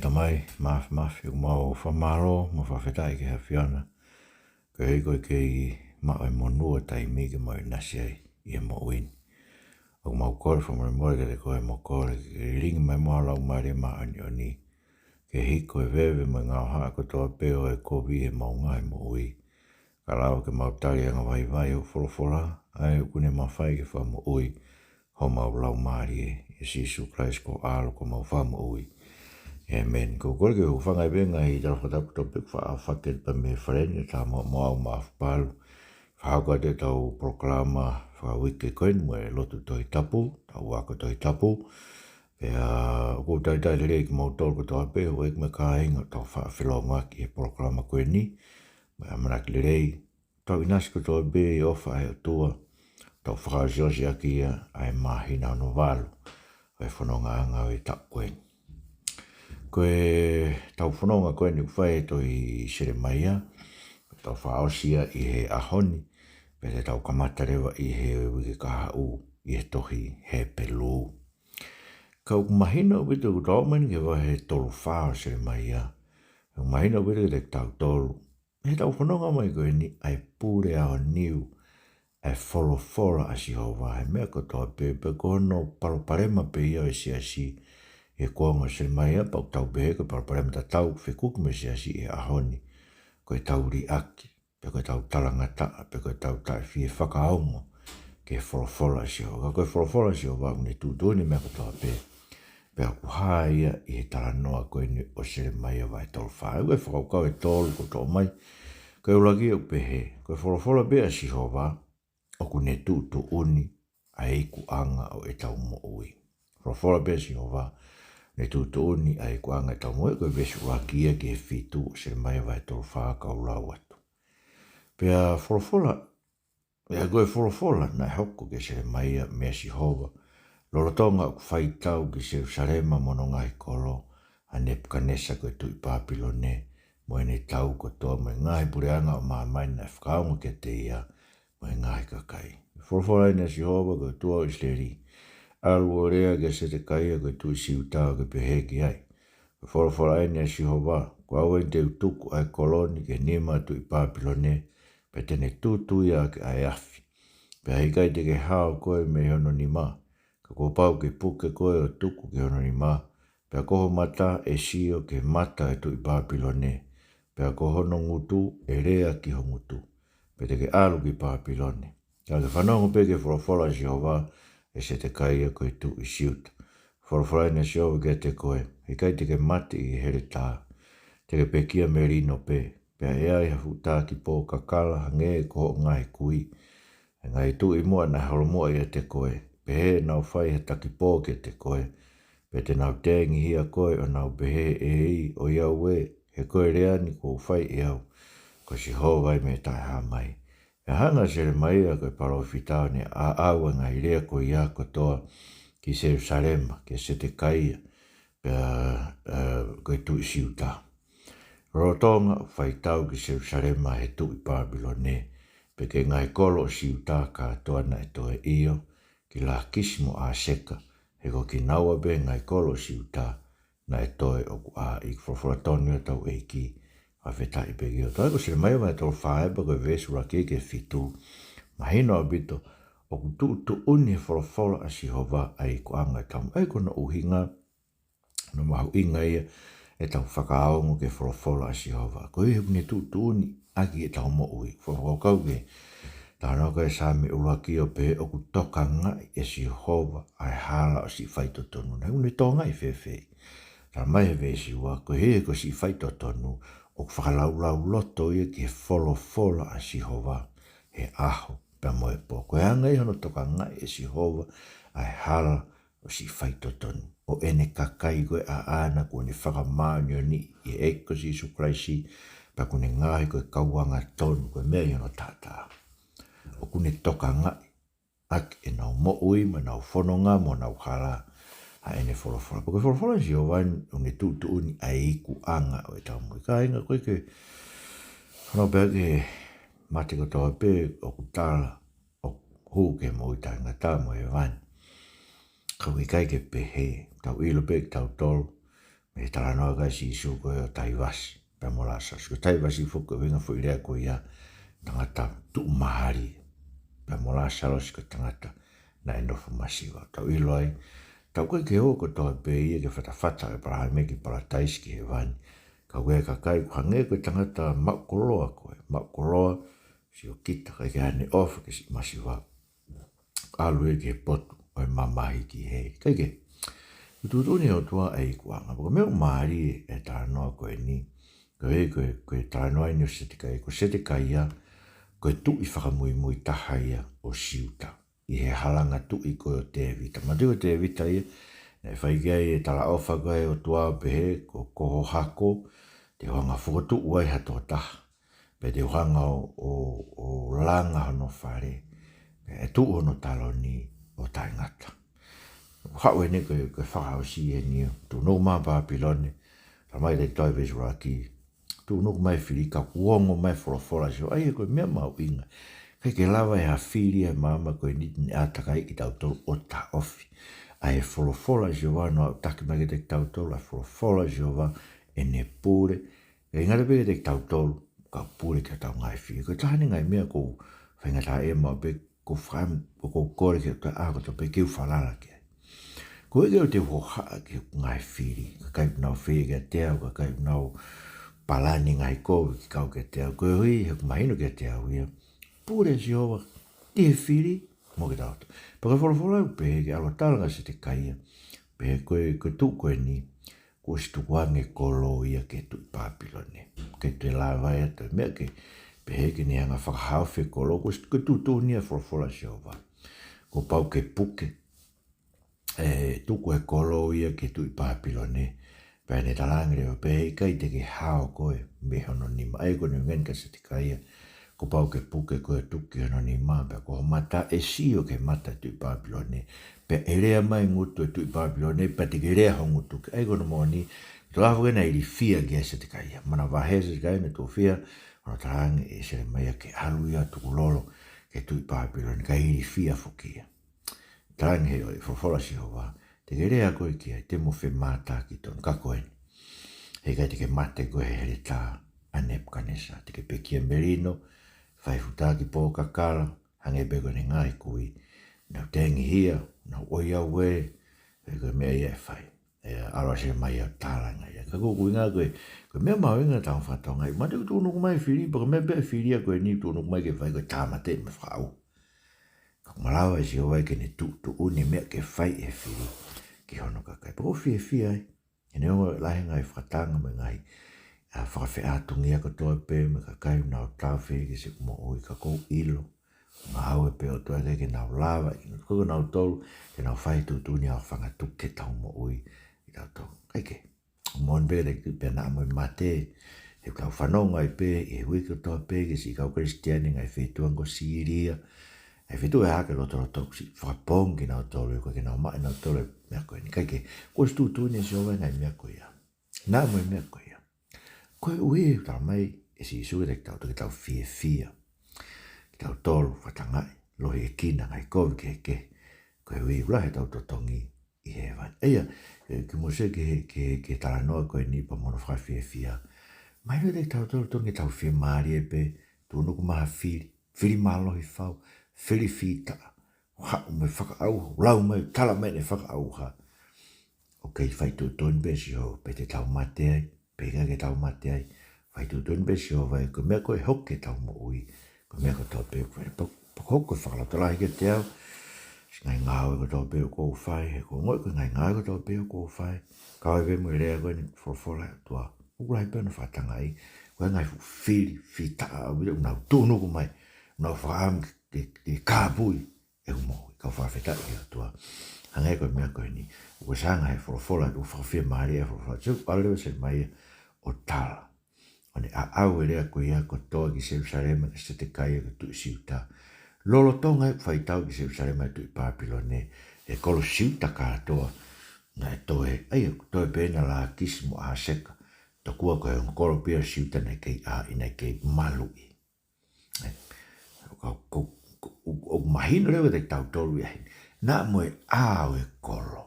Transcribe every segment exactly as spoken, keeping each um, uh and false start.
Tamai, mafimafi, ʻoku mau fakamālō, mau fakafetaʻi ki he ʻAfiona. Koeʻuhi ko e kei maʻu e monū ʻo e taimi ke mau ʻinasi ai ʻi he moʻui ni. ʻOku mau kole fakamolemole kiate koe mo kole ke lilingi mai muʻa ho Laumālie Māʻoniʻoni ke hiko e veve mo e ngaohaʻa kotoa pē ʻo e kovi ʻi heʻemau ngaahi moʻui. Ka lava ke mau tali angavaivai hoʻo folofola, ʻa ia ʻoku ne mafai ke fakamoʻui homau laumālie. ʻIa Sīsū Kalaisi ko ho ʻAlo ko homau Fakamoʻui. ʻĒmeni. ʻOku ou kole ke u hūfanga ʻi he ngaahi tala fakatapu kotoa pē kuo faʻa fakahoko atu pē mei he fale ni, ʻatā mo, mo au Maʻafu Palu. Fakahoko atu ʻetau polokalama fakauike ko eni mo e lotu Tohi Tapu, ʻetau ako Tohi Tapu. Pea ʻoku ou talitali lelei kimoutolu kotoa pē, houʻeiki mo e kāinga, ʻoku tau faʻa felōngoaki he polokalama ko eni. Mo e ʻamanaki lelei, tau ʻinasi kotoa pē ʻi he ʻofa ʻa e ʻOtua, tau fakaʻosiʻosi ʻaki ia ʻa e māhina hono valu ʻo e fonongaʻanga ʻo e taʻu ko eni. Ko ʻetau fononga ko eni ʻoku fai he tohi Selemaia, tau fakaʻosi ia ʻi he ʻaho ni, pea te tau kamata leva ʻi he uike kahaʻu ʻi he tohi Hepelū. Ka ʻoku mahino ʻaupito ʻoku tau ō mai eni ki he vahe tolu fā ʻo Selemaia, ʻoku mahino ʻaupito kiate kitautolu, heʻetau fononga mai ko eni ʻa e pule aoniu ʻa e folofola ʻa Sihova he meʻa kotoa pē, pe ko hono palopalema pē ia ʻo e siasi ʻi he kuonga ʻo Selemaia, pea ʻoku tau pehē ko e palopalema tatau ʻoku fekuki mo e siasi ʻi he ʻaho ni, ko ʻetau liʻaki, pe ko ʻetau talangataʻa, pe ko ʻetau taʻefie fakaongo ki he folofola ʻa Sihova. Ka ko e folofola ʻa Sihova ʻoku ne tuʻutuʻuni e meʻa kotoa pē. Pea ʻoku hā ia ʻi he talanoa ko eni ʻo Selemaia vahe tolu fā. ʻOku ʻi ai e fakakaukau ʻe tolu ʻoku toʻo mai. Ko e ʻuluaki ʻoku pehē, ko e folofola pē ʻa Sihova ʻoku ne tuʻutuʻuni ʻa e ikuʻanga ʻo ʻetau moʻui. Folofola pē ʻa Sihova ʻoku ne tuʻutuʻuni ʻa e ikuʻanga ʻo ʻetau moʻui, ko e veesi ʻuluaki ia ki he fitu ʻo Selemaia vahe tolu fā, kau lau atu. Pea folofola, pea ko e folofola naʻe hoko kia Selemaia meia Sihova, lolotonga ʻoku faitau ki Selusalema mo hono ngaahi kolo ʻa Nepukanesa ko e tuʻi Pāpilone, mo ʻene tau kotoa, mo e ngaahi puleʻanga ʻo māmani naʻe fakaongo kiate ia, mo e ngaahi kakai. Folofola eni ʻa Sihova ko e ʻOtua ʻo ʻIsileli, ʻalu ʻo lea kia Setekaia ko e tuʻi Siuta ʻo ke pehē ki ai, Ko e folofola eni ʻa Sihova, Ko au eni te u tuku ʻa e kolo ni ki he nima ʻo e tuʻi Pāpilone, pea te ne tutu ia ʻaki ʻa e afi. Pea he ʻikai te ke hao koe mei hono nima, ka kuo pau ke puke koe ʻo tuku ki hono nima, pea ko ho mata ʻe sio ki he mata ʻo e tuʻi Pāpilone, pea ko hono ngutu ʻe lea ki ho ngutu, pea te ke ʻalu ki Pāpilone. Ka ke fanongo pē ki he folofola ʻa Sihova, ʻe Setekaia ko e tuʻi Siuta. Folofola eni ʻa Sihova kiate koe, He ʻikai te ke mate ʻi he heletā, te ke pekia melino pē, pea ʻe ai ha fuʻu takipō kakala hangē ko hoʻo ngaahi kui, ʻa e ngaahi tuʻi muʻa naʻe holomuʻa ʻiate koe. Pehē ʻe nau fai ha takipō kiate koe, pea te nau tengihia koe ʻo nau pehē, ʻEi, ʻoiauē, he ko e lea ni kuo u fai ʻe au, ko Sihova ia mei he Taʻehāmai. Pea hanga ʻe Selemaia ko e palōfita ʻo ne ʻaʻau ʻa e ngaahi lea ko ia kotoa ki Selusalema, kia Setekaia, pea, ē, ko e tuʻi Siuta. Lolotonga ʻoku faitau ki Selusalema ʻe he tuʻi Pāpilone, pea ki he ngaahi kolo ʻo Siuta kātoa naʻe toe, ʻio, ki Lakisi mo ʻAseka, he ko kinaua pē ngaahi kolo ʻo Siuta naʻe toe ʻoku ʻāʻi. Folofola tonu ia ʻa hotau ʻEiki, fakafetaʻi pē ki he ʻOtua. Ko Selemaia vahe tolu fā, pea ko e veesi ʻuluaki ki he fitu. Mahino ʻaupito ʻoku tuʻutuʻuni he folofola ʻa Sihova ʻa e ikuʻanga ʻo ʻetau moʻui. ʻA ia ko hono ʻuhinga, hono mahuʻinga ia ʻetau fakaongo ki he folofola ʻa Sihova, koeʻuhi he ʻoku ne tuʻutuʻuni ʻaki ʻetau moʻui. Fakakaukau ki he talanoa ko ē ʻa e Saame ʻuluaki ʻo pehē ʻoku tokangaʻi ʻe Sihova ʻa e hala ʻo siʻi faitotonu. Naʻa ne tokangaʻi fēfē? Talamai ʻe he veesi ua, koeʻuhi he ko siʻi faitotonu ʻoku fakalaulauloto ia ki he folofola ʻa Sihova he ʻaho pea mo e pō. Ko e anga ia hono tokangaʻi ʻe Sihova ʻa e hala ʻo siʻi faitotonu, ʻo ʻene kakai ko ē ʻaʻana kuo ne fakamāʻoniʻoniʻi ʻi he ʻEiki ko Sīsū Kalaisi, pea kuo ne ngaohi ko e kau angatonu, ko e meʻa ia hono taʻataʻa. ʻOku ne tokangaʻi ʻaki ʻenau moʻui mo ʻenau fononga mo ʻenau hala ʻa ʻene folofola. Pea ko e folofola ʻa Sihova ʻoku ne tuʻutuʻuni ʻa e ikuʻanga ʻo ʻetau moʻui. Kāinga, ko e ke fanongo pē ki he mate kotoa pē ʻoku tala ʻoku hū ki he moʻui taʻengata mo hēvani. Ka ʻoku ʻikai ke pehē, tau ʻilo pē kitautolu, Mei he talanoa ʻa Sīsū ko ē ʻo Taivasi pea mo Lāsalosi. Ko Taivasi foki ko e ʻuhinga foʻi lea ko ia, tangata tuʻumālie. Pea mo Lāsalosi ko e tangata naʻe nofo masiva. Tau ʻilo ai, tau ʻikai ke ō kotoa pē ia ki he fatafata ʻo ʻĒpalahame ki Palataisi ki hēvani. Ka ko e kakai, ʻoku hangē ko e tangata maʻu koloa ko ē, maʻu koloa, sio kita, ʻikai ke ʻi ai haʻane ʻofa ki he siʻi masiva. ʻAlu ia ki he potu ʻo e mamahi ki heli. Kae kehe, ʻoku tuʻutuʻuni ʻe he ʻOtua ʻa e ikuʻanga. Pea ko e meʻa ʻoku mālie ʻi he talanoa ko eni, ko e, ko e, ko e talanoa eni ʻo Setekaia. Ko Setekaia, ko e tuʻi fakamuimui taha ia ʻo Siuta ʻi he halanga tuʻi ko ē ʻo Tēvita. Manatuʻi ko Tēvita ia, naʻe fai ki ai e talaʻofa ko ē ʻa e ʻOtua ʻo pehē, ko, ko ho hako, te u hanga ʻo fokotuʻu ai ha tokotaha, pea te u hanga ʻo, ʻo, ʻo langa hono fale, pea ʻe tuʻu hono taloni ʻo taʻengata. Haʻu eni ko e, ko e fakaʻosi eni ʻo tuʻunuku mai Pāpilone, talamai ʻe he tau veesi ʻuluaki, tuʻunuku mai e fili, ka kuo ongo mai e folofola ʻa Sihova. ʻA ia ko e meʻa mahuʻinga. ʻIkai ke lava ʻe ha fili ʻi he maama ko eni ʻo ʻātakaiʻi kitautolu ʻo taʻofi ʻa e folofola ʻa Sihova, naʻe aʻutaki mai kiate kitautolu ʻa e folofola ʻa Sihova, ʻene pule. ʻIkai ngata pē kiate kitautolu, ka pule ki hotau ngaahi fili. Ko e taha eni e ngaahi meʻa ʻoku ou faingataʻaʻia maʻu pē, ʻoku ou fai, ʻoku ou kole ki he ʻOtua ʻa kotoa pē ke u falala ki ai. Ko e ʻikai ke u hohaʻa ki he ngaahi fili, kakai ʻoku nau fai kiate au, kakai ʻoku nau palani ngaahi kovi ke kau kiate au. Koeʻuhi he ʻoku mahino kiate au ia, pule ʻa Sihova ki he fili mo kitautolu. Pea ko e folofola ʻoku pehē ke ʻalu ʻo tala kia Setekaia, pehē ko e, ko e tuʻu ko eni, kuo ʻosi tukuange e kolo ia ki he tuʻi Pāpilone. ʻIkai toe lava ia ʻe ha toe meʻa ke pehē ke ne hanga ʻo fakahaofi e kolo, kuo ʻosi, ko e tuʻutuʻuni ia ʻa e folofola ʻa Sihova. Kuo pau ke puke, ʻe, tuku e kolo ia ki he tuʻi Pāpilone, pea ne talaange leva pē, ʻikai te ke hao koe mei hono nima. ʻA ia ko hono ʻuhinga eni kia Setekaia, kuo pau ke puke koe ʻo tuku ki hono nima, pea ko ho mata ʻe sio ki he mata ʻo e tuʻi Pāpilone, pea ʻe lea mai e ngutu ʻo e tuʻi Pāpilone, pea te ke lea ho ngutu ki ai. ʻA ia ko hono moʻoni, ko e tokotaha foki eni naʻe ilifia ki ai ʻa Setekaia. Manavahē ʻa Setekaia, naʻe tuʻo fiha hono talaange ʻe Selemaia ke ʻalu ia ʻo tukulolo ki he tuʻi Pāpilone, kae ilifia foki ia. Talaange ʻe he folofola ʻa Sihova, te ke lea koe ki ai, te mo femātaaki tonu. Ka ko eni, heʻikai te ke mate koe he heletā ʻa Nepukanesa. Te ke pekia melino, fai futa ki pō kakala, hangē pē ko ʻene ngaahi kui. Nau tengihia, nau ʻoiauē, he ko e meʻa ia ʻe fai. ʻE, ʻalu ʻa Selemaia ʻo tālanga ia. Ka ko e ʻuhinga ko e, ko e meʻa mahuʻinga ʻetau fakatokangaʻi. Manatuʻi ʻoku tuʻunuku mai e fili, pea ko e meʻa pē ʻa e fili ia ko eni ʻoku tuʻunuku mai ke fai ko e tāmateʻi mo e fakaʻauha. Ka ʻoku malava ʻe Sihova ia ke ne tuʻutuʻuni e meʻa ke fai ʻe he fili ki hono kakai. Pea ʻoku ou fiefia ai, he neongo e lahi e ngaahi fakatanga mo e ngaahi, ʻa, fakafeʻātungia kotoa pē mo e kakai ʻoku nau tafe ki siʻi moʻui, ka ʻoku ou ʻilo, ngāue pē ʻa e ʻOtua, ʻikai ke nau lava, ʻikai ke nau tolu, ke nau fai e tuʻutuʻuni ʻa e fanga tuʻu ki heʻetau moʻui ʻatautolu. ʻIkai ke. Moʻoni pē leki pē naʻa mo e mate, he ʻoku tau fanongo ai pē ʻi he uike kotoa pē ki siʻi kau Kalisitiane ʻi he ngaahi feituʻu hangē ko Sīlia, ʻi he feituʻu ʻe hā ke lotolotonga, siʻi fakapoongi kinautolu, ʻikai ke nau maʻu ʻe nautolu e meʻa ko eni. ʻIkai ke, kuo ʻosi tuʻutuʻuni ʻe Sihova e ngaahi meʻa ko ia. Naʻa mo e meʻa ko ia. Koeʻuhi he ʻoku talamai ʻe Sīsū kiate kitautolu ke tau fiefia, kitautolu, fakatangaʻi, lohiekina e ngaahi kovi kehekehe, koeʻuhi ʻoku lahi ʻetau totongi ʻi hēvani. ʻA ia, ē, kimuʻa ke, ke, ke talanoa ko eni pea mo hono fakafiefia, mahino kiate kitautolu tonu ke tau fiemālie pē, tuʻunuku mai ha fili, fili mālohi fau, fili fītaʻa, haʻu mo e fakaʻauha, lau mai, tala mai ʻene fakaʻauha. ʻOku kei fai tuʻutuʻuni pē ʻe Sihova pe te tau mate ai, pe ʻikai ke tau mate ai. Fai tuʻutuʻuni pē ʻe Sihova ia, ko e meʻa ko ē ʻe hoko ki heʻetau moʻui, ko e meʻa kotoa pē ko ē. Pea, pea ko hoku fakalotolahi kiate au, siʻi ngaahi ngāue kotoa pē ʻoku ou fai, he ʻoku ou ongoʻi ko e ngaahi ngāue kotoa pē ʻoku ou fai, kau ai pē mo e lea ko eni ʻa e folofola ʻa e ʻOtua, ʻoku lahi pē hono fakatangaʻi, ko e ngaahi fuʻu fili fītaʻa ʻaupito ʻoku nau tuʻunuku mai, ʻoku nau fakaʻamu ke, ke, ke kāpui ʻeku moʻui. Kau fakafetaʻi ki he ʻOtua. Hangē ko e meʻa ko eni, ʻoku ʻosi hanga ʻe he folofola, ʻoku fakafiemālie ʻa e folofola. Sio, ʻalu leva ʻa Selemaia ʻo tala, ʻo ne aʻau e lea ko ia kotoa ki Selūsalema kia Setekaia ko e tuʻi Siuta. Lolotonga e faitau ki Selūsalema ʻa e tuʻi Pāpilone, ʻa e kolo Siuta kātoa naʻe toe, ʻa ia, toe pē ʻa Lākisi mo ʻAseka, tokua ko e ongo kolo pē ia ʻo Siuta naʻe kei ʻā, naʻe kei maluʻi. Ē, ʻoku, ʻoku, ʻoku, ʻoku mahino leva kiate kitautolu ia heni. Naʻa mo e ʻā ʻo e kolo,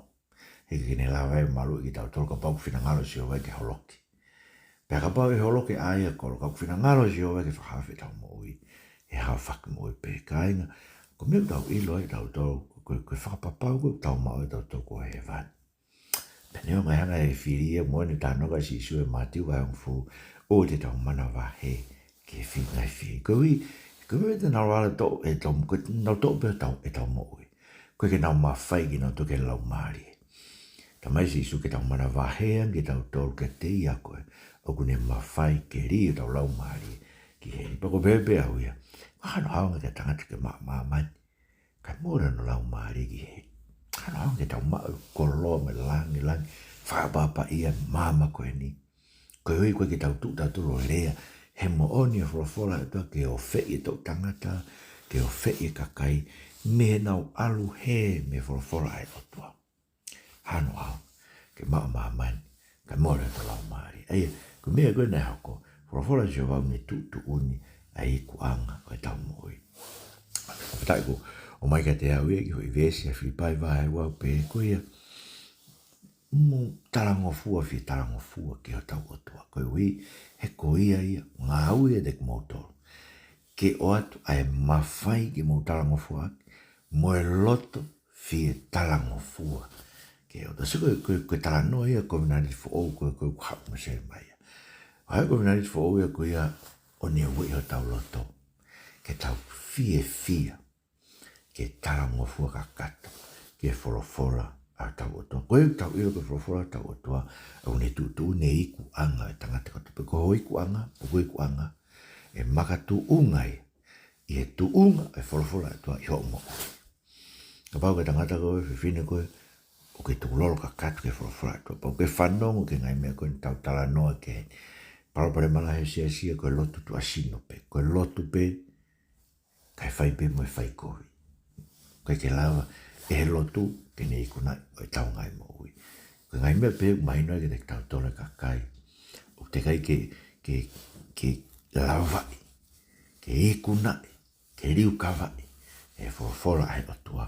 He ʻikai ke ne lava ʻo maluʻi kitautolu kapau ʻoku finangalo ʻa Sihova ia ke holoki. Pea kapau ʻe holoki ʻa ia kolo, ka ʻoku finangalo ʻa Sihova ia ke fakahaofi ʻetau moʻui, ʻe haofaki moʻui pē. Kāinga, ko e meʻa ʻoku tau ʻilo ai ʻe tautolu, ko e, ko e fakapapau ko ē ʻoku tau maʻu ʻe tautolu ko hēvani. Pea neongo e hanga ʻe he fili ia, moʻoni e talanoa ʻa Sīsū ʻi Mātiu vahe hongofulu, ʻoua te tau manavahē ki he fili, ngaahi fili. Koeʻuhi, ko e meʻa te nau ala toʻo, ʻetau, ko ʻenau toʻo pē ʻetau, ʻetau moʻui. ʻOku ʻikai ke nau mafai kinautolu ki he laumālie. Talamai ʻe Sīsū ke tau manavahē ange kitautolu kiate ia ko ē ʻoku ne mafai ke lī hotau laumālie ki heni. Pea ʻoku ou pehē pē au ia, ʻoku hano ʻaonga ki he tangata ke maʻu ʻa māmani, kae mole hono laumālie ki heni. Hano ʻaonga ke tau maʻu e koloa mo e langilangi, fakaʻapaʻapaʻia ʻo e māmani ko eni, koeʻuhi ʻoku ʻikai ke tau tuʻu tautolu ʻo lea. He moʻoni e folofola ʻa e ʻOtua ke ofeʻi e toʻu tangata, ke ofeʻi e kakai, mei heʻenau ʻalu hē mei he folofola ʻa e ʻOtua. Hano ʻaonga ke maʻu ʻa māmani, kae mole hotau laumālie. ʻA ia, ko e meʻa ko ē naʻe hoko, folofola ʻa Sihova ʻoku ne tuʻutuʻuni ʻa e ikuʻanga ʻo ʻetau moʻui. Fakafetaʻi kuo ʻomai kiate au ia e kiʻi foʻi veesi ʻa Filipai vahe ua, pehē ko ia, mou talangofua, fie talangofua ki hotau ʻOtua. Koeʻuhi, he ko ia ia ʻoku ngāue ʻiate kimoutolu ke ʻoatu ʻa e mafai ke mou talangofua ʻaki, mo e loto fie talangofua ki he ʻOtua. Sio ko e, ko e, ko e talanoa ia ʻo e kovinānite foʻou ko ē, ko ē ʻoku haʻu mei Selemaia. ʻA e kovinānite foʻou ia ko ia ʻoku ne ueʻi hotau loto ke tau fiefia ke talangofua kakato ki he folofola ʻa hotau ʻOtua. Koeʻuhi ʻoku tau ʻilo ko e folofola ʻa hotau ʻOtua ʻoku ne tuʻutuʻuni e ikuʻanga ʻo e tangata kotoa pē. Ko ho ikuʻanga, ʻoku ikuʻanga, ʻe makatuʻunga ia ʻi he tuʻunga ʻo e folofola ʻa e ʻOtua ʻi hoʻo moʻui. Kapau ko e tangata koe, fefine koe, ʻoku ke tukulolo kakato ki he folofola ʻa e ʻOtua, pea ʻoku ke fanongo ki he ngaahi meʻa ko eni ʻoku tau talanoa ki ai. Palopalema lahi ʻo e siasi ia ko e lotu tuʻasino pē. Ko e lotu pē, kae fai pē mo e fai kovi. ʻOku ʻikai ke lava ʻe he lotu ke ne ikunaʻi ʻetau ngaahi moʻui. Ko e ngaahi meʻa pehē ʻoku mahino ai kiate kitautolu e kakai ʻoku teʻeki ai ke, ke, ke lavaʻi, ke ikunaʻi, ke liukavaʻi ʻe he folofola ʻa e ʻOtua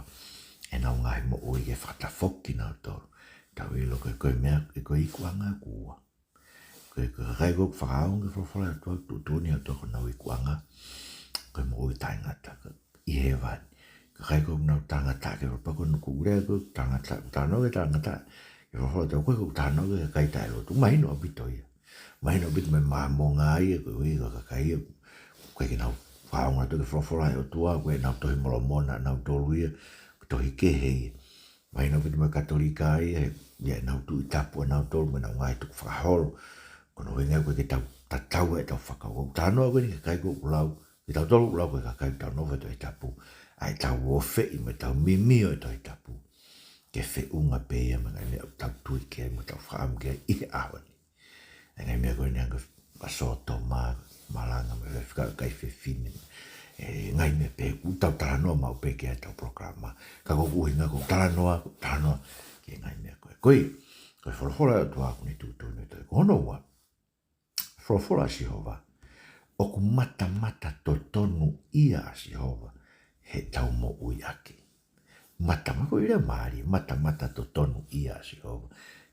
ʻenau ngaahi moʻui, ke fakatafoki kinautolu. Tau ʻilo ko e, ko e meʻa, ko e ikuʻanga ʻoku ua. Ko e, ko e kakai ʻoku fakaongo ki he folofola ʻa e ʻOtua, tuʻutuʻuni ʻe he ʻOtua ko honau ikuʻanga ko e moʻui taʻengata ʻi hēvani. Kakai ʻoku nau talangataʻa ki he folofola, ko e nuku ure ko e talangataʻa, talanoa ki he talangataʻa ki he folofola ʻa e ʻOtua, ko e talanoa ki he kakai taʻelotu. Mahino ʻaupito ia. Mahino ʻaupito mei he Māmonga ia, koeʻuhi ko e kakai ia ʻoku ʻikai ke nau fakaongo atu ki he folofola ʻa e ʻOtua, ko ʻenau Tohi Molomona ʻanautolu ia, ko e tohi kehe ia. Mahino ʻaupito mei he Katolika ia, he ʻi ai ʻenau Tuʻi Tapu ʻanautolu mo ʻenau ngaahi tukufakaholo. Ko hono ʻuhinga ia ʻoku ʻikai ke tau tatau ʻetau fakakaukau. Talanoa ko eni ki he kakai ʻoku lau, kitautolu ʻoku lau ko e kakai ʻoku tau nofo he Tohi Tapu, ʻa ʻetau ofeʻi mo ʻetau mimio e Tohi Tapu ke feʻunga pē ia mo e ngaahi meʻa ʻoku tau tui ki ai mo ʻetau fakaʻamu ki ai ʻi he ʻaho ni. ʻA e ngaahi meʻa ko eni ʻa e fakaSōtoma, malanga mo e faifekau, kakai fefine, ʻa e ngaahi meʻa pehē ʻoku tau talanoa maʻu pē ki ai ʻetau polokalama. Ka ko hoku ʻuhinga ko e talanoa, talanoa ki he ngaahi meʻa ko ē. Ko ia, ko e folofola ʻa e ʻOtua ʻoku ne tuʻutuʻuni ʻa e ʻOtua. Ko hono ua, folofola ʻa Sihova, ʻoku matamata totonu ia ʻa Sihova heʻetau moʻui ʻaki. Matamata, ko e lea mālie, matamata totonu ia ʻa Sihova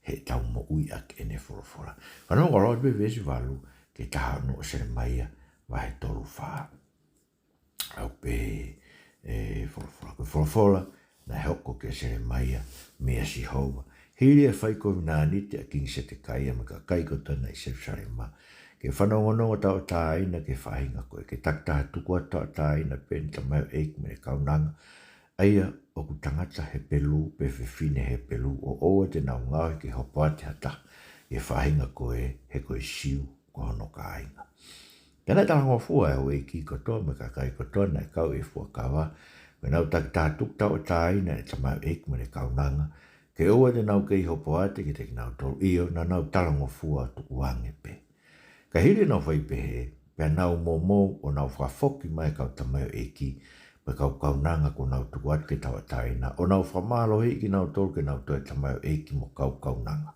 heʻetau moʻui ʻaki ʻene folofola. Fanongo ʻo lau pē veesi valu ki he taha ono ʻo Selemaia vahe tolu fā. ʻOku pehē ʻe he folofola, ko e folofola naʻe hoko kia Selemaia meia Sihova, hili e fai kovinānite ʻa Kingi Setekaia mo e kakai kotoa naʻe ʻi Selusalema, ke fanongonongo tauʻatāina ki he faʻahinga ko ē, ke takitaha tuku atu tauʻatāina pē ʻene tamaioʻeiki mo ʻene kaunanga, ʻa ia ʻoku tangata Hepelū pe fefine Hepelū, ʻo ʻoua te nau ngaohi ke hopoate ha taha ʻi he faʻahinga ko ē, he ko e Siu ko hono kāinga. Pea naʻe talangofua ʻa e houʻeiki kotoa mo e kakai kotoa naʻe kau ʻi he fuakava, ko ʻenau takitaha tuku tauʻatāina ʻene tamaioʻeiki mo ʻene kaunanga, ke ʻoua te nau kei hopoate kiate kinautolu, ʻio, naʻa nau talangofua ʻo tukuange pē. Ka hili ʻenau fai pehē, pea nau momou ʻo nau fakafoki mai e kau tamaioʻeiki mo e kau kaunanga kuo nau tuku atu ke tauʻatāina, ʻo nau fakamālohiʻi kinautolu ke nau toe tamaioʻeiki mo kau kaunanga.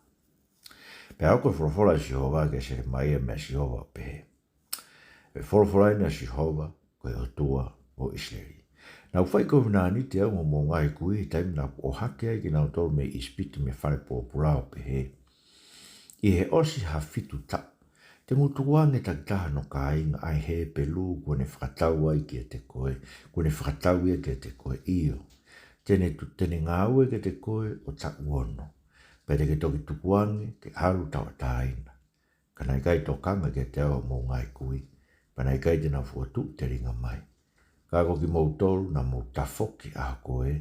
Pea hoko e folofola ʻa Sihova kia Selemaia, meia Sihova, ʻo pehē: Ko e folofola eni ʻa Sihova, ko e ʻOtua ʻo ʻIsileli: Naʻa ku fai kovinānite au mo hoʻomou ngaahi kui, taimi naʻa ku ʻohake ai kinautolu mei ʻIsipite mei he fale pōpula, ʻo pehē: ʻI he ʻosi ha fitu taʻu, te mou tukuange takitaha hono kāinga ʻa e Hepelū kuo ne fakatau ai kiate koe, kuo ne fakatau ia kiate koe, ʻio, te ne tu-, te ne ngāue kiate koe ʻo taʻu ono, pea te ke toki tukuange ke ʻalu tauʻatāina. Ka naʻe ʻikai tokanga kiate au hoʻomou ngaahi kui, pea naʻe ʻikai te nau fokotuʻu telinga mai. Ka ko kimoutolu naʻa mou tafoki ʻa ko ē,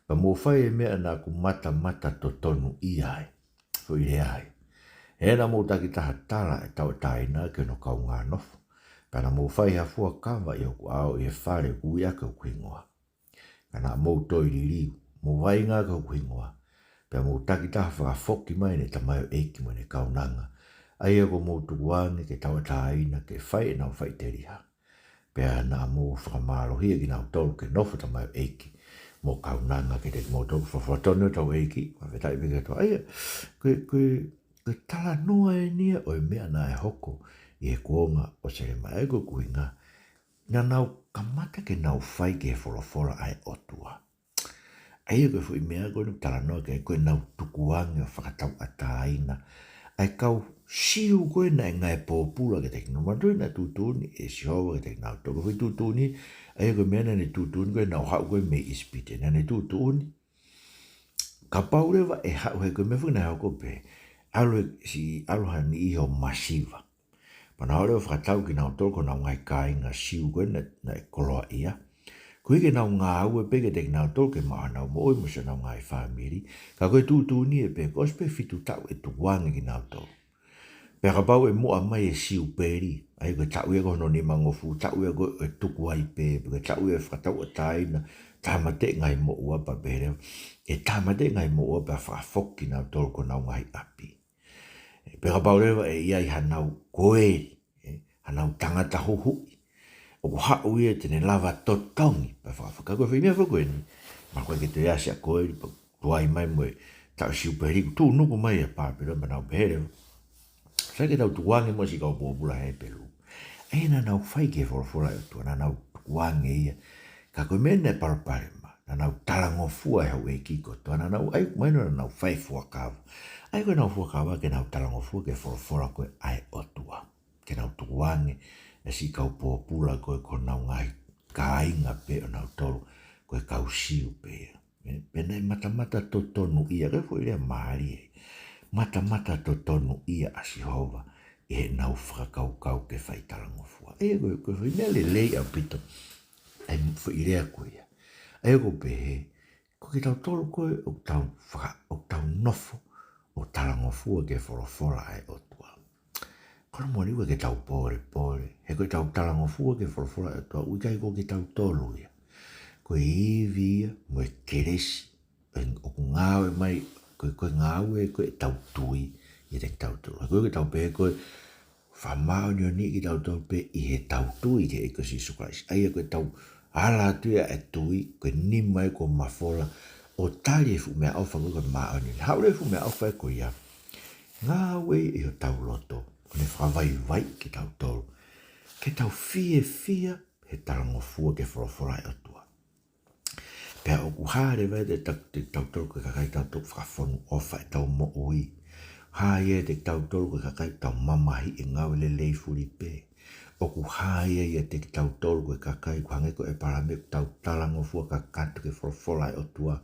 pea mou fai e meʻa naʻa ku matamata totonuʻia ai. Foʻi lea ia. He naʻa mou takitaha tala e tauʻatāina ki hono kaungā nofo, pea naʻa mou fai ha fuakava ʻi hoku ʻao ʻi he fale ʻoku ui ʻaki hoku hingoa. Ka naʻa mou toe liliu, mou vaʻinga ʻaki hoku hingoa, pea mou takitaha fakafoki mai ʻene tamaioʻeiki mo ʻene kaunanga, ʻa ia kuo mou tukuange ke tauʻatāina ke fai ʻenau faʻiteliha. Pea naʻa mou fakamālohia kinautolu ke nofo tamaioʻeiki mo kaunanga kiate kimoutolu. Fakafofonga tonu hotau ʻEiki, fakafetaʻi pē ki he ʻOtua. ʻA ia, ko e, ko e, ko e talanoa eni ia ʻo e meʻa naʻe hoko ʻi he kuonga ʻo Selemaia, ko e ʻuhinga naʻa nau kamata ke nau fai ki he folofola ʻa e ʻOtua. ʻA ia ko e foʻi meʻa ko eni ʻoku talanoa ki ai, ko ʻenau tukuange ʻo fakatauʻatāina ʻa e kau Siu ko ē naʻe ngāue pōpula kiate kinautolu. Manatuʻi naʻe tuʻutuʻuni ʻe Sihova kiate kinautolu. Ko e foʻi tuʻutuʻuni, ʻa ia ko e meʻa naʻa ne tuʻutuʻuni ko ē naʻa nau haʻu ko ē mei ʻIsipite. Naʻa ne tuʻutuʻuni, kapau leva ʻe haʻu, he ko e meʻa foki naʻe hoko pē, ʻalu e si-, ʻalu ha niʻihi ʻo masiva. Pea nau ō leva ʻo fakatau kinautolu ko honau ngaahi kāinga Siu ko ē naʻe, naʻe koloaʻia, koeʻuhi ke nau ngāue pē kiate kinautolu ke maʻu haʻanau moʻui mo siʻonau ngaahi fāmili. Ka ko e tuʻutuʻuni ē pē, kuo ʻosi pē fitu taʻu ʻe tukuange kinautolu. Pea kapau ʻe muʻa mai e Siupeli, ʻa ia ko e taʻu ia ko hono nimangofulu, taʻu ia ko ē ʻe tuku ai pē, pe ko e taʻu ia ʻe fakatauʻatāina, tāmateʻi e ngaahi moʻua pea pehē leva, ʻe tāmateʻi e ngaahi moʻua pea fakafoki kinautolu ko honau ngaahi ʻapi. Pea kapau leva ʻe ʻi ai haʻanau koeli, ē, haʻanau tangata huhuʻi, ʻoku haʻu ia te ne lava totongi, pea fakafoki. Ka ko e foʻi meʻa foki ko eni, mahalo ʻoku ʻikai ke toe ʻasi ʻa koeli, pea tuai mai mo e taʻu Siupeli, kuo tuʻunuku mai ʻa Pāpilone, pea nau pehē leva, sai ke tau tukuange mo e siʻi kau pōpula Hepelū. ʻA ia naʻa nau fai ki he folofola ʻa e ʻOtua, naʻa nau tukuange ia. Ka ko e meʻa naʻe palopalema, naʻa nau talangofua he houʻeiki kotoa, naʻa nau ʻai mai naʻa nau fai fuakava. ʻA ia ko ʻenau fuakava ke nau talangofua ki he folofola ko ē ʻa e ʻOtua. Ke nau tukuange e siʻi kau pōpula ko ē ko honau ngaahi kāinga pē ʻonautolu, ko e kau Siu pē ia. Ē, pea naʻe matamata totonuʻia, ko e foʻi lea mālie. Matamata totonuʻia ʻa Sihova ʻi heʻenau fakakaukau ke fai talangofua. Ē, ko e, ko e foʻi meʻa lelei ʻaupito ʻa e foʻi lea ko ia. ʻA ia ʻoku pehē, ko kitautolu ko ē ʻoku tau faka-, ʻoku tau nofo ʻo talangofua ki he folofola ʻa e ʻOtua, ko hono moʻoni ʻoku ʻikai ke tau pōlepole, he ko ʻetau talangofua ki he folofola ʻa e ʻOtua, ʻoku ʻikai ko kitautolu ia. Ko e ivi ia mo e kelesi, ē, ʻoku ngāue mai, ko e, ko e ngāue ko ē ʻetau tui ʻiate kitautolu. Ko e ʻikai ke tau pehē ko e fakamāʻoniʻoniʻi kitautolu pē ʻi heʻetau tui ki he ʻEiki ko Sīsū Kalaisi. ʻA ia ko ʻetau ala atu ia e tui, ko e nima ia kuo mafola, ʻo tali e fuʻu meʻaʻofa ko ē ko e māʻoniʻoni. Haʻu leva e fuʻu meʻaʻofa ko ia, ngāue ʻi hotau loto, ʻo ne fakavaivaiʻi kitautolu ke tau fiefia he talangofua ki he folofola ʻa e ʻOtua. Pea ʻoku hā leva ia te ta-, te tautolu ko e kakai tautolu fakafonuʻofa ʻetau moʻui. Hā ia te tautolu ko e kakai tau mamahiʻi e ngāue lelei fulipē. ʻOku hā ia ʻiate kitautolu ko e kakai ʻoku hangē ko ʻĒpalahame, ʻoku tau talangofua kakato ki he folofola ʻa e ʻOtua.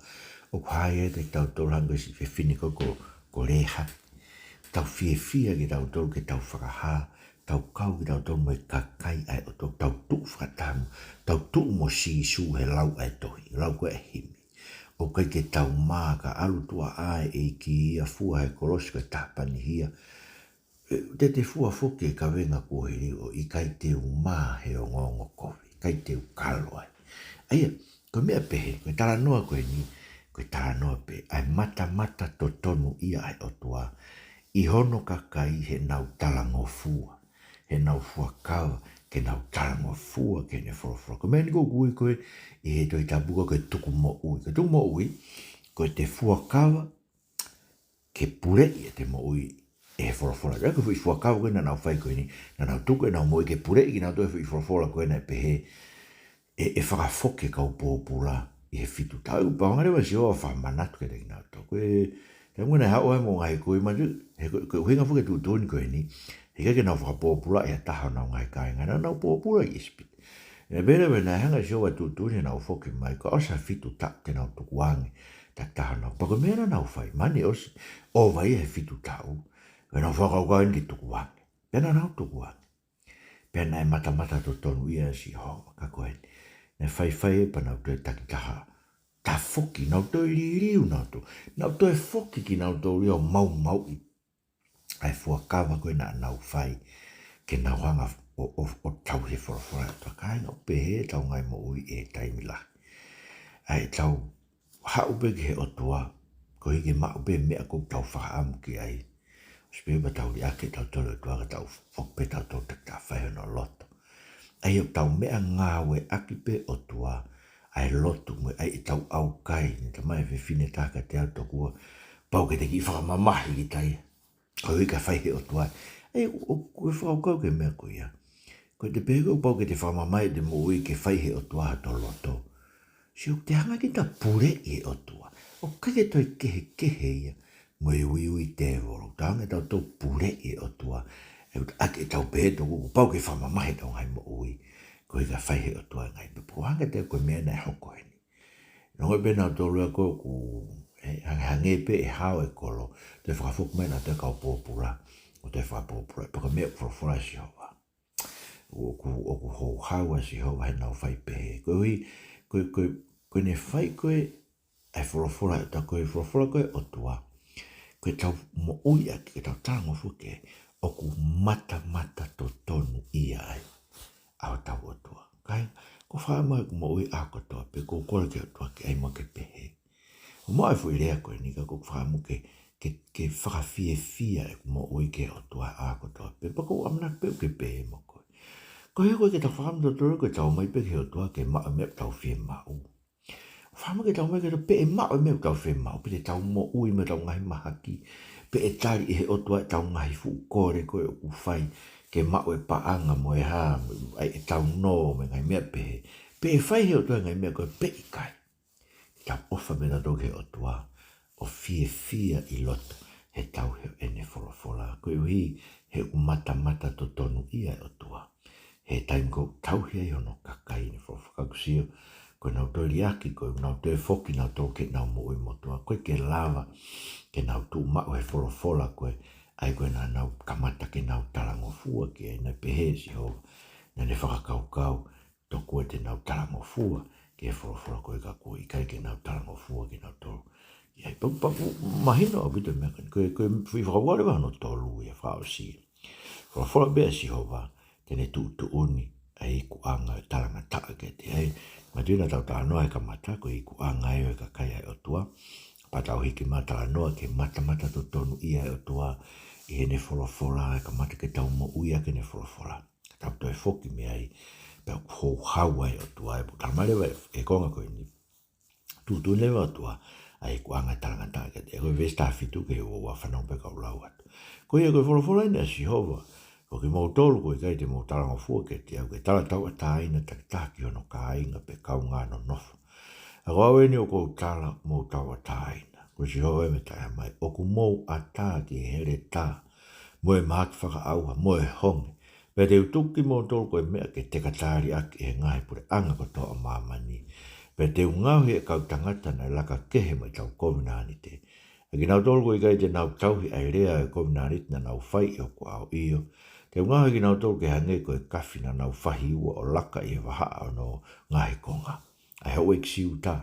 ʻOku hā ia ʻiate kitautolu hangē ko e siʻi fefine ko, ko, ko Lēhapi. Tau fiefia kitautolu ke tau fakahā, tau kau kitautolu mo e kakai ʻa e ʻOtua, tau tuʻu fakataha mo, tau tuʻu mo Sīsū he lau ʻa e tohi, lau ko ē ʻa e himi. ʻOku ʻikai ke tau mā, ka ʻalu tuʻa ʻa e ʻEiki ia, fua he kolosi ko e tāpanihia. Ē, te te fua foki e kavenga kuo hili, ʻo ʻikai te u mā he ongoongo kovi, ʻikai te u kalo ai. ʻA ia, ko e meʻa pehē, ko e talanoa ko eni, ko e talanoa pē ʻa e matamata totonuʻia ʻa e ʻOtua ʻi hono kakai heʻenau talangofua, heʻenau fuakava ke nau talangofua ki heʻene folofola. Ko e meʻa eni ʻoku ui ko ē ʻi he Tohi Tapu ko e tukumoʻui. Ko e tukumoʻui, ko ʻete fuakava ke puleʻi ʻete moʻui ʻe he folofola. Ko e foʻi fuakava ko ē naʻa nau fai ko eni, naʻa nau tuku ʻenau moʻui ke puleʻi kinautolu ʻe he foʻi folofola ko ē naʻe pehē, ʻe, ʻe fakafoki e kau pōpula ʻi he fitu taʻu. Pea hanga leva ʻe Sihova ʻo fakamanatu kiate kinautolu. Ko e, taimi naʻe haʻu ai mo e ngaahi kui matu, he ko, ko e ʻuhinga foki e tuʻutuʻuni ko eni, he ʻikai ke nau fakapōpulaʻi ha taha honau ngaahi kāinga, naʻa nau pōpula ʻi ʻIsipite. Naʻe pehē leva naʻe hanga ʻe Sihova ʻo tuʻutuʻuni heʻenau foki mai, kuo ʻosi ha fitu taʻu te nau tukuange takitaha honau. Pea ko e meʻa naʻa nau fai, mahalo ʻosi ʻova ia he fitu taʻu, ko ʻenau fakakaukau eni ke tukuange. Pea naʻa nau tukuange. Pea naʻe matamata totonu ia ʻa Sihova, ka ko eni, naʻe faifai pea nau toe takitaha tafoki, nau toe liliu, nau toe, nau toe foki kinautolu ia ʻo maumauʻi ʻa e fuakava ko ē naʻa nau fai ke nau hanga ʻo, ʻo, ʻo tauhi e folofola ʻa e ʻOtua. Kāinga, ʻoku pehē ʻetau ngaahi moʻui he taimi lahi. ʻA ʻetau haʻu pē ki he ʻOtua, koeʻuhi ke maʻu pē meʻa ʻoku tau fakaʻamu ki ai. ʻOsi pē pea tau liʻaki ʻetau tolo ʻOtua ka tau foki pē tautolu takitaha fai hono loto. ʻA ia ʻoku tau meʻa ngāueʻaki pē ʻOtua, ʻa e lotu mo e ʻai ʻetau ʻaukai, ne tamai fefine taha kiate au tokua, pau ke te kiʻi fakamamahi kita ia. Koeʻuhi ka fai he ʻOtua. ʻE, ʻo, ʻo, ko e fakakaukau ki he meʻa ko ia. Ko e te pehē ko e pau ke te fakamamahi ʻete moʻui ke fai he ʻOtua hoto loto. Sio, te hanga kita ʻo puleʻi e ʻOtua. ʻOku ʻikai ke toe kehekehe ia mo e uiui tēvolo. Te hanga tautolu ʻo puleʻi e ʻOtua. ʻE, ʻoku ʻikai ke tau pehē tokua, kuo pau ke fakamamahi ʻetau ngaahi moʻui. Koeʻuhi ka fai he ʻOtua e ngaahi pē. Pea hanga te ko e meʻa naʻe hoko heni. Nonga pē nautolu ia ko ē ʻoku, ē, hangehangē pē ʻe hao e kolo, toe fakafoki mai nautolu e kau pōpula, ʻo toe fakapōpula, pea ko e meʻa ʻoku folofola ʻa Sihova. ʻOku, ʻoku houhau ʻa Sihova heʻenau fai pehē. Koeʻuhi, ko e, ko e, ko ʻene fai ko ē ʻa e folofola, tā ko e folofola ko ē ʻa e ʻOtua. Ko ʻetau moʻui ʻaki, ko ʻetau talangofua ki ai, ʻoku matamata totonu ia ai ʻa hotau ʻOtua. Kāinga, ʻoku ou fakaʻamu ʻeku moʻui ʻaho kotoa pē, ʻoku ou kole ki he ʻOtua ke ʻai muʻa ke pehē. ʻOku maʻu e foʻi lea ko eni ka ʻoku ou fakaʻamu ke, ke, ke fakafiefia ʻeku moʻui ki he ʻOtua ʻaho kotoa pē, pea ʻoku ou ʻamanaki pē ʻoku pehē mo koe. Koeʻuhi ko e ke tau fakaʻamu tautolu ko ʻetau ō mai pē ki he ʻOtua ke maʻu e meʻa ʻoku tau fiemaʻu. Fakaʻamu ke tau ō mai ki he ʻOtua pea ʻe maʻu e meʻa ʻoku tau fiemaʻu, pe te tau moʻui mo ʻetau ngaahi mahaki, pe ʻe tali ʻe he ʻOtua ʻetau ngaahi fuʻu kole ko ē ʻoku fai, ke maʻu e paʻanga mo e hā, ʻai ʻetau nō mo e ngaahi meʻa pehē, pe ʻe fai he ʻOtua e ngaahi meʻa ko ē pe ʻikai. Tau ʻofa pē nautolu ki he ʻOtua, ʻo fiefia ʻi loto he tauhi ʻo ʻene folofola. Koeʻuhi he ʻoku matamata totonu ia e ʻOtua he taimi ʻoku tauhi ai hono kakai, ne folofola. Ka ʻoku ou sio, ko ʻenau toe liʻaki, ko ʻenau toe foki nautolu ki heʻenau moʻui motuʻa, ʻoku ʻikai ke lava ke nau tuʻu maʻu he folofola ko ē, ʻa ia ko ē naʻa nau kamata ke nau talangofua ki ai. Naʻe pehē ʻe Sihova, naʻa ne fakakaukau, tokua te nau talangofua ki he folofola ko ē ka ʻoku ʻikai ke nau talangofua kinautolu. ʻA ia, pea, pea ʻoku mahino ʻaupito e meʻa ko eni. Ko e, ko e foʻi fakavale vahe hono tolu ia fakaʻosi. Folofola pē ʻa Sihova, te ne tuʻutuʻuni ʻa e ikuʻanga ʻo e talangataʻa kiate ia. Manatuʻi naʻa tau talanoa he kamata, ko e ikuʻanga ia ʻo e kakai ʻa e ʻOtua. Pea tau hiki mai ʻo talanoa ki he matamata totonu ia e ʻOtua ʻi heʻene folofola, ʻe kamata ke tau moʻui ʻaki ʻene folofola. Ka tau toe foki mei ai, pea ʻoku houhau ai e ʻOtua, ʻe putama leva e, e konga ko eni. Tuʻutuʻuni leva e ʻOtua ʻa e ikuʻanga ʻo e talangataʻa kiate ia. Ko e veesi taha fitu ki he ua ua, fanongo pē kau lau atu. Ko ia ko e folofola eni ʻa Sihova, ko kimoutolu ʻoku ʻikai te mou talangofua kiate au, ke tala tauʻatāina takitaha ki hono kāinga pe kaungā nonofo. ʻA ia ko au eni ʻoku ou tala, mou tauʻatāina. Ko Sihova ia mei Taʻehāmai, ʻoku mou ʻatā ki he heletā, mo e mahaki fakaʻauha, mo e honge. Pea te u tuku kimoutolu ko e meʻa ke tekatā liʻaki ʻe he ngaahi puleʻanga kotoa ʻo māmani. Pea te u ngaohi e kau tangata naʻe laka kehe mo ʻetau kovinānite, ʻa kinautolu ʻoku ʻikai te nau tauhi ʻa e lea ʻo e kovinānite naʻa nau fai ʻi hoku ʻao, ʻio, te u ngaohi kinautolu ke hangē ko e kafi naʻa nau fahi ua ʻo laka ʻi he vahaʻa ʻo hono ngaahi konga. ʻA e houʻeiki Siuta,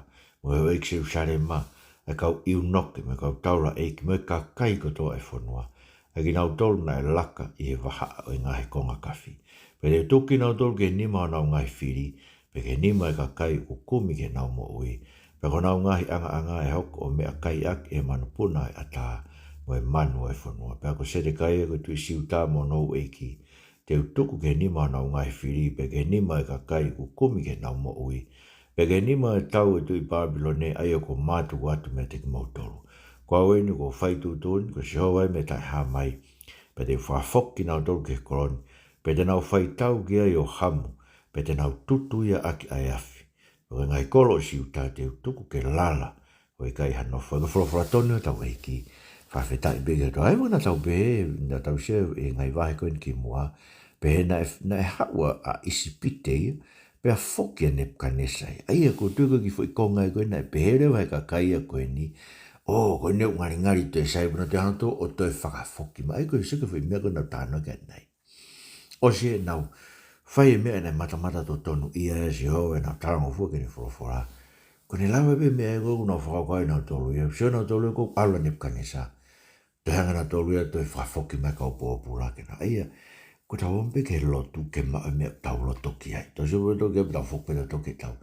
mo e houʻeiki Selusalema, ʻa e kau ʻiunoke, mo e kau taulaʻeiki, mo e kakai kotoa ʻo e fonua, ʻa kinautolu naʻe laka ʻi he vahaʻa ʻo e ngaahi konga kafi. Pea te u tuku kinautolu ki he nima ʻo honau ngaahi fili, pea ki he nima ʻo e kakai ʻoku kumi ki heʻenau moʻui. Pea ko honau ngaahi ʻangaʻanga ʻe hoko ʻo meʻakai ʻaki ʻe he manupuna ʻo e ʻatā, mo e manu ʻo e fonua. Pea ko Setekaia ko e tuʻi Siuta mo hono houʻeiki, te u tuku ki he nima ʻo honau ngaahi fili, pea ki he nima ʻo e kakai ʻoku kumi ki heʻenau moʻui, pea ki he nima ʻo e tau ʻo e tuʻi Pāpilone, ʻa ia kuo mātuku atu meiate kimoutolu. Ko au eni ʻoku ou fai e tuʻutuʻuni, ko Sihova ia mei Taʻehāmai, pea te u fakafoki kinautolu ki he kolo ni, pea te nau fai tau ki ai ʻo hamu, pea te nau tutu ia ʻaki ʻa e afi. Pea ko e ngaahi kolo ʻo Siuta te u tuku ke lala, ʻo ʻikai ha nofo ai. Ko e folofola tonu ʻa hotau ʻEiki. Fakafetaʻi pē ki he ʻOtua. ʻA ia ʻoku na tau pehē, na tau sio he ngaahi vahe ko eni ki muʻa, pehē naʻe, naʻe haʻu ʻa ʻIsipite ia, pea foki ʻa Nepukanesa ia. ʻA ia ʻoku ou tui ko e kiʻi foʻi konga ia ko ē naʻe pehē leva ʻe he kakai ia ko eni, ʻō, ko eni ʻoku ngalingali toe sai, pea nau toe hanga ʻo toe fakafoki mai. ʻA ia ko e sio ki he foʻi meʻa ko ē naʻa tau talanoa ki ai ʻanenai. ʻOsi ʻenau fai e meʻa naʻe matamata totonuʻia ʻe Sihova ʻenau talangofua ki heʻene folofola, ko ʻene lava pē meʻa ia ko ē ʻoku nau fakakaukau ʻe nautolu ia, sio nautolu ia kuo ʻalu ʻa Nepukanesa, toe hanga nautolu ia ʻo toe fakafoki mai e kau pōpula ke nau. ʻA ia, ko ʻetau ō mai pē ki he lotu ke maʻu e meʻa ʻoku tau loto ki ai. Tau sio pē tautolu ki ai pea tau foki pē tautolu ke tau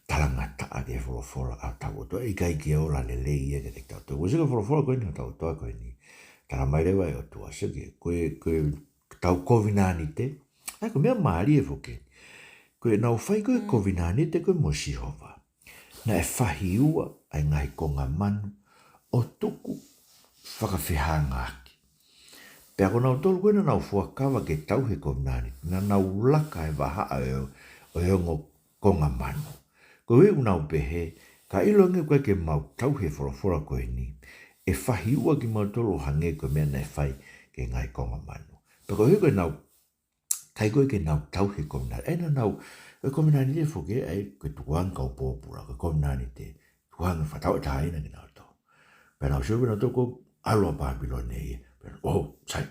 talangataʻa ki he folofola ʻa hotau ʻOtua, ʻikai ke ola lelei ia kiate kitautolu. Ko e sio ki he folofola ko eni ʻa hotau ʻOtua ko eni. Talamai leva ʻe he ʻOtua, sio ki ai, ko e, ko e tau kovinānite. ʻA ia ko e meʻa mālie foki eni. Ko ʻenau fai ko ē e kovinānite ko ē mo Sihova, naʻe fahi ua ʻa e ngaahi konga manu ʻo tuku fakafehangaaki. Pea ko nautolu ko ē naʻa nau fuakava ke tauhi e kovinānite, naʻa nau laka he vahaʻa ʻo e, ʻo e ongo konga manu. Koeʻuhi ʻoku nau pehē, ka ʻiloange ʻoku ʻikai ke mau tauhi e folofola ko eni, ʻe fahi ua kimautolu ʻo hangē ko e meʻa naʻe fai ki he ngaahi konga manu. Pea koeʻuhi ko ʻenau ʻikai ko ē ke nau tauhi e kovinānite. ʻE naʻa nau, e kovinānite foki ē, ʻa ia ko e tukuange e kau pōpula, ko e kovinānite, tukuange fakatauʻatāina kinautolu. Pea nau sio pē nautolu kuo ʻalu ʻa Pāpilone ia. Pea, ʻō, sai.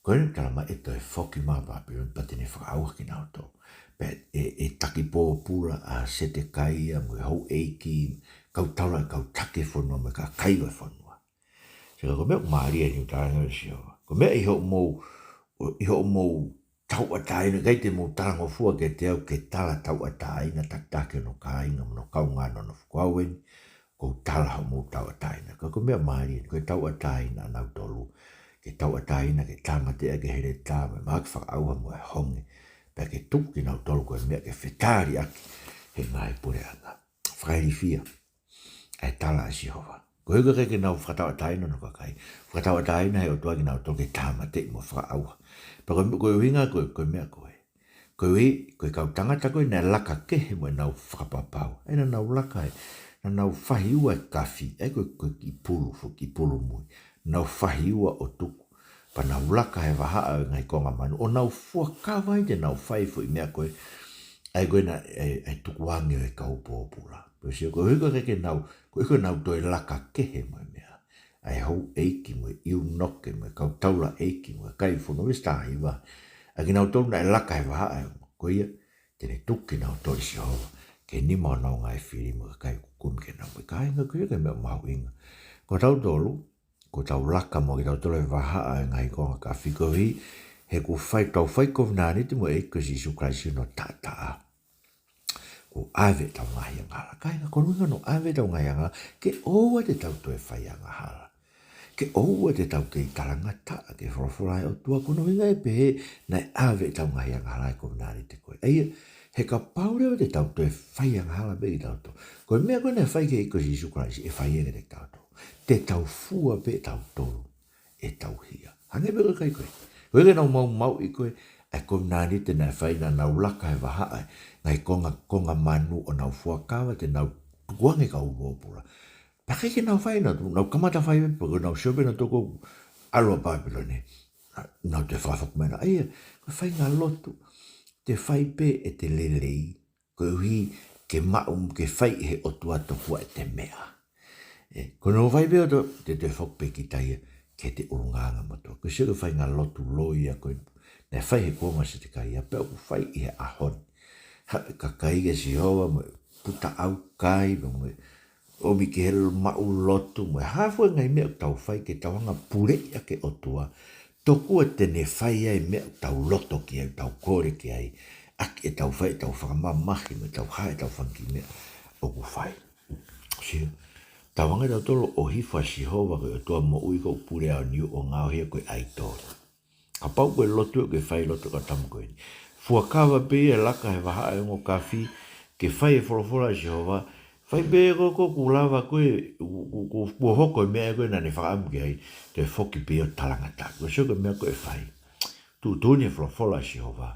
Ko eni talamai ʻe toe foki mai ʻa Pāpilone pea te ne fakaʻauha kinautolu. Pea ʻe, ʻe taki pōpula ʻa Setekaia mo e houʻeiki, kau taula, kau taki e fonua mo e kakai ʻo e fonua. Sio ka ko e meʻa ʻoku mālie eni ʻoku talange ʻe Sihova. Ko e meʻa ʻi hoʻomou, ʻi hoʻomou tauʻatāina, ʻikai te mou talangofua kiate au ke tala tauʻatāina takitaha ki hono kāinga mo hono kaungā nonofo. Ko au eni, ʻoku ou tala hoʻomou tauʻatāina. Ka ko e meʻa mālie eni, ko e tauʻatāina ʻanautolu. Ke tauʻatāina, ke tāmateʻi ʻaki e heletā, mo e mahaki fakaʻauha mo e honge. Pea ke tuku kinautolu ko e meʻa ke fetaliʻaki he ngaahi puleʻanga. Fakailifia ʻa e tala ʻa Sihova. Koeʻuhi ko e ʻikai ke nau fakatauʻatāina hono kakai, fakatauʻatāina ʻe he ʻOtua kinautolu ke tāmateʻi mo fakaʻauha. Pea ko e, ko e ʻuhinga ko e, ko e meʻa ko ē. Koeʻuhi, ko e kau tangata ko ē naʻe laka kehe mo ʻenau fakapapau. ʻA ia naʻa nau laka ē, naʻa nau fahi ua e kafi, ʻa ia ko e, ko e kiʻi pulu, foʻi kiʻi pulu mui. Nau fahi ua ʻo tuku. Pea nau laka he vahaʻa ʻo e ngaahi konga manu, ʻo nau fuakava ai te nau fai e foʻi meʻa ko ē, ʻa ia ko ē naʻe, ʻa e, ʻa e tukuange ʻo e kau pōpula. Pea sio, koeʻuhi ko e ʻikai ke nau, koeʻuhi ko ʻenau toe laka kehe mo e meʻa, ʻa e houʻeiki mo e ʻiunoke mo e kau taulaʻeiki mo e kakai fonua, veesi taha hiva, ʻa kinautolu naʻe laka he vahaʻa ē, ko ia, te ne tuku kinautolu ʻe Sihova ki he nima ʻo honau ngaahi fili mo e kakai ʻoku kumi ki heʻenau moʻui. Kāinga, ko ia ko e meʻa mahuʻinga. Ko tautolu, ko ʻetau laka mo kitautolu he vahaʻa ʻo e ngaahi konga kafi, koeʻuhi he kuo fai, tau fai kovinānite mo e ʻEiki ko Sīsū Kalaisi hono taʻataʻa. Kuo ʻave ʻetau ngaahi angahala. Kāinga, ko hono ʻuhinga hono ʻave ʻetau ngaahi angahala, ke ʻoua te tau toe fai angahala. Ke ʻoua te tau kei talangataʻa ki he folofola ʻa e ʻOtua, ko hono ʻuhinga ʻe pehē naʻe ʻave ʻetau ngaahi angahala he kovinānite ko ē. ʻA ia, he kapau leva te tau toe fai angahala pē kitautolu, ko e meʻa ko ē naʻe fai ki he ʻEiki ko Sīsū Kalaisi ʻe fai ia kiate kitautolu. Te tau fua pē ʻe tautolu ʻetau hia. Hangē pē ko e kakai ko ē. Ko e kakai naʻa nau maumauʻi ko ē ʻa e kovinānite naʻe fai, naʻa nau laka he vahaʻa ʻo e ngaahi konga, konga manu ʻo nau fuakava te nau tukuange e kau pōpula. Pea ʻikai ke nau fai, nau, nau kamata fai pē, pea ko ʻenau sio pē nautolu kuo ʻalu ʻa Pāpilone, nau toe fakafoki mai. ʻA ia, ko e faʻahinga lotu te fai pē ʻete lelei, koeʻuhi ke maʻu, ke fai ʻe he ʻOtua tokua ʻete meʻa. ʻE, ko hono fai pē ʻo toe, te, te foki pē kita ia ki heʻete ʻulungaanga motuʻa. Ko e sio ki he faʻahinga lotu loi ia ko ē naʻe fai he kuonga ʻo Setekaia, pea ʻoku fai ʻi he ʻaho ni. Haʻu e kakai kia Sihova mo e puta ʻaukai, mo e ʻomi ki he maʻu lotu, mo e hā fua e ngaahi meʻa ʻoku tau fai ke tau hanga ʻo puleʻi ʻaki e ʻOtua, tokua te ne fai ʻa e meʻa ʻoku tau loto ki ai, ʻoku tau kole ki ai, ʻaki ʻetau fai, ʻetau fakamamahi, mo ʻetau haʻi ʻetau fanga kiʻi meʻa ʻoku fai. Sio, tau hanga ʻe tautolu ʻo hifo ʻa Sihova ko e ʻOtua moʻui, ko ʻetau pule aoniu, ʻo ngaohi ia ko e ʻaitoli. Kapau ko e lotu ʻoku ke fai, lotu ʻa e kau tama ko eni. Fuakava pē ia, laka he vahaʻa ʻo e ongo kafi, ke fai e folofola ʻa Sihova, fai pē ko ē ʻoku lava ko ē, ʻo, ʻo, ʻo, ʻo hoko e meʻa ko ē naʻa ne fakaʻamu ki ai, toe foki pē ʻo talangataʻa. Ko e sio ki he meʻa ko ē ʻe fai. Tuʻutuʻuni e folofola ʻa Sihova,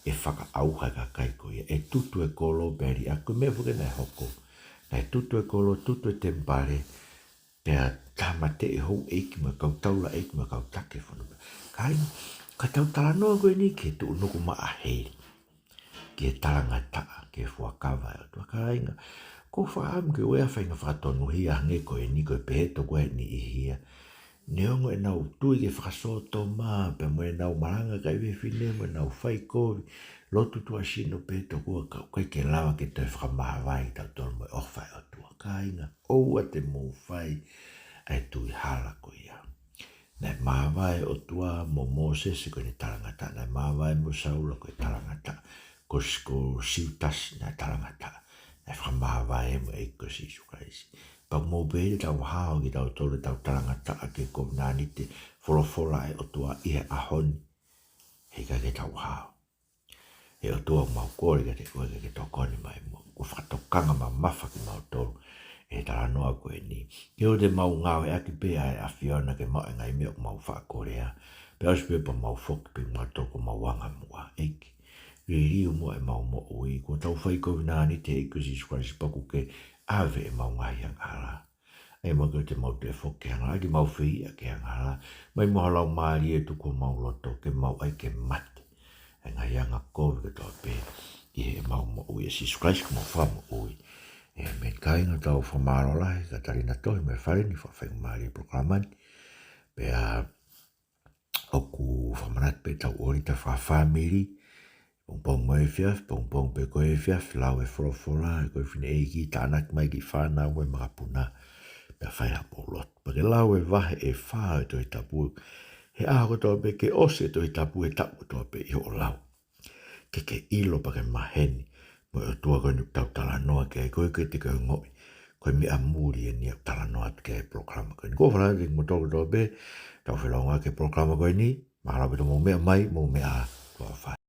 ʻe fakaʻauha e kakai ko ia, ʻe tutu e kolo pea liʻaki, ko e meʻa foki naʻe hoko. Naʻe tutu e kolo, tutu e temipale, pea tāmateʻi e houʻeiki mo e kau taulaʻeiki mo e kau taki e fonua. Kāinga, ka tau talanoa ko eni ki he tuʻunuku maʻa heli, ki he talangataʻa, ki he fuakava ʻa e ʻOtua, kāinga. ʻOku ou fakaʻamu ke ʻoua ʻe faʻahinga fakatonuhia hangē ko eni, ko e pehē toku ʻe niʻihi ia, neongo ʻenau tui ki he fakasōtoma, pea mo ʻenau malanga kakai fefine, mo ʻenau fai kovi, lotu tuʻasino pē tokua, ka ʻoku ʻikai ke lava ke toe fakamāvae kitautolu mo e ʻofa ʻa e ʻOtua, kāinga. ʻOua te mou fai ʻa e tui hala ko ia. Naʻe māvae e ʻOtua mo Mōsese ko ʻene talangataʻa, naʻe māvae mo Saula ko e talangataʻa, ko, ko Siutasi naʻe talangataʻa, naʻe fakamāvae mo e ʻEiki ko Sīsū Kalaisi. Pea mou pehē te tau hao kitautolu ʻetau talangataʻa ki he kovinānite folofola ʻa e ʻOtua ʻi he ʻaho ni? Heʻikai ke tau hao. ʻE ʻOtua, ʻoku mau kole kiate koe ke ke tokoni mai muʻa. Ko e fakatokanga mamafa kimautolu ʻe he talanoa ko eni. Ke ʻoua te mau ngāueʻaki pē ʻa e ʻAfiona ke maʻu e ngaahi meʻa ʻoku mau faʻa kolea, pea ʻosi pē pea mau foki pē kimautolu ko homau anga muʻa. ʻEiki, liliu muʻa ʻemau moʻui. Kuo tau fai kovinānite ʻEiki ko Sīsū Kalaisi pea kuo ke ʻave ʻemau ngaahi angahala. ʻAi muʻa ke ʻoua te mau toe foki ki he angahala, ke mau fehiʻa ki he angahala. ʻOmai muʻa ho Laumālie ʻo tuku homau loto ke mau ʻai ke mate ʻa e ngaahi anga kovi kotoa pē ʻi heʻemau moʻui, ʻia Sīsū Kalaisi ko homau Fakamoʻui. ʻĒmeni. Kāinga, tau fakamālō lahi ki he katalina tohi mei he fale ni, fakafaingamālie e polokalama ni. Pea ʻoku fakamanatu pē ʻetau ʻōlita fakafāmili, pongipongi mo e efiafi, pongipongi pē ko e efiafi, lau e folofola, ko e fineʻeiki tānaki mai ki he fānau mo e makapuna, pea fai haʻamou lotu. Pea ke lau e vahe ʻe fā ʻo e Tohi Tapu he ʻaho kotoa pē, ke ʻosi e Tohi Tapu he taʻu kotoa pē ʻi hoʻo lau. Ke ke ʻilo pea ke maheni mo e ʻOtua ko eni ʻoku tau talanoa ki ai. Ko e ke te ke ongoʻi ko e meʻa muli eni ʻoku talanoa atu ki ai e polokalama ko eni. Ko e fala te mo toko toko pē, tau felongoaki he polokalama ko eni. Mālō ʻaupito hoʻomou meʻa mai, mou meʻa ā, tuʻa ʻofa.